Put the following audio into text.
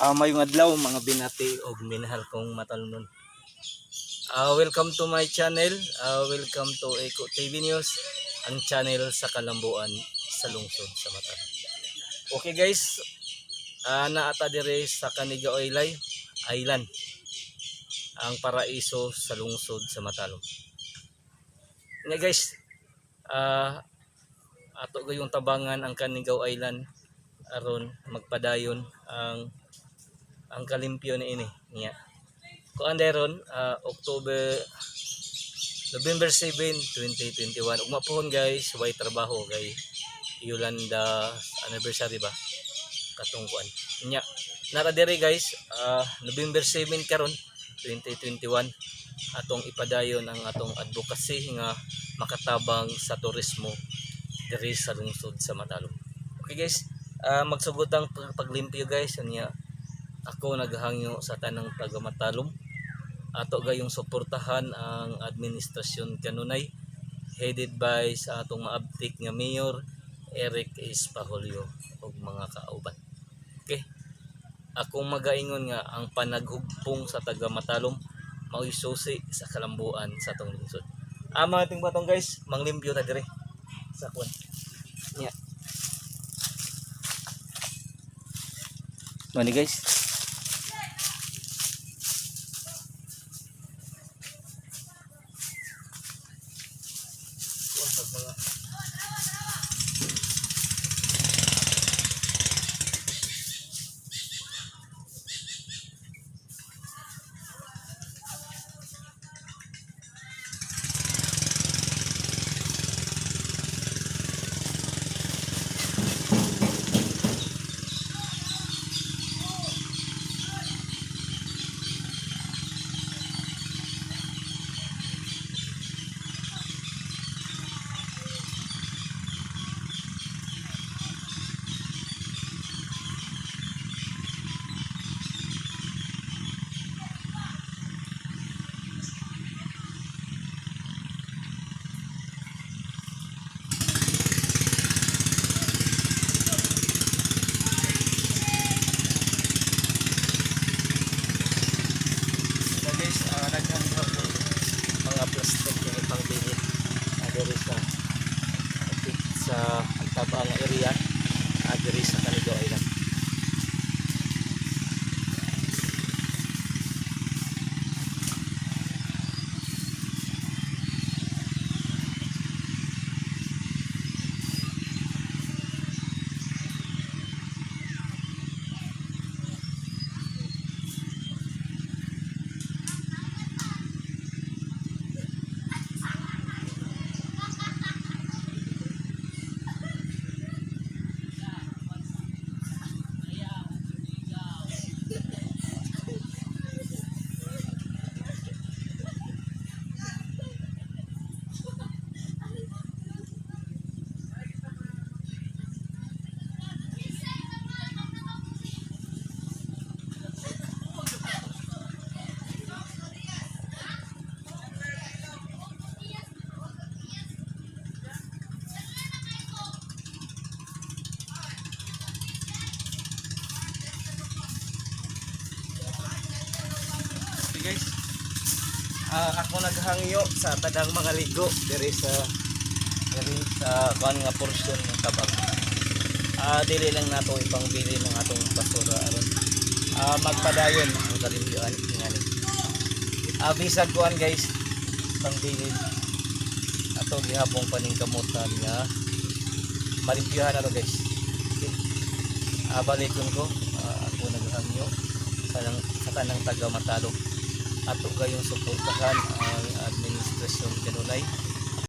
Mayong adlaw, mga binati og minahal kong matalnon. Welcome to my channel. Welcome to Eco TV News, ang channel sa kalambuan sa lungsod sa Mata. Okay guys, naata dire sa Canigao Island, ang paraiso sa lungsod sa Matalom. Nga guys, ato gayong tabangan ang Canigao Island aron magpadayon ang kalimpyo ni ini niya. Kuan ron, October, November 7, 2021. Ugma pohon guys, way trabaho kay Yolanda anniversary ba katong kuan. Nya, nara diri guys, November 7 karon 2021, atong ipadayon ang atong advocacy nga makatabang sa turismo diri sa lungsod sa Matalom. Okay guys, magsugod ang paglimpyo guys. Nya, ako naghangyo sa tanang taga Matalom, ato gayong suportahan ang administrasyon kanunay headed by sa atong maabtik nga Mayor Eric Espajolio ug mga kauban. Okay. Akong magaingon nga ang panaghugpong sa taga Matalom mao'y susi sa kalambuan sa atong lungsod. Mga ating batong guys, manglimpyo ta dire sa kuan. Nya. Mani guys. Kuan pag mga. So guys, daghan pa po mga plastic nga ipangbilin diri sa sa Agtabang area, diri sa Canigao Island. Okay guys. Ako naghangyo sa tadang mga ligo diri sa kuan nga portion ng tabang. Dili lang nato ipangbili ng atong basura aron magpadayon ang kalimpyoan ngani. Bisag kuan guys, pangbilin ato gihapong paningkamutan nga malimpyohan na to guys. Okay. Balikon ko, ako naghangyo sa tanang taga Matalom, ato gayong suportahan ang administrasyon kanunay.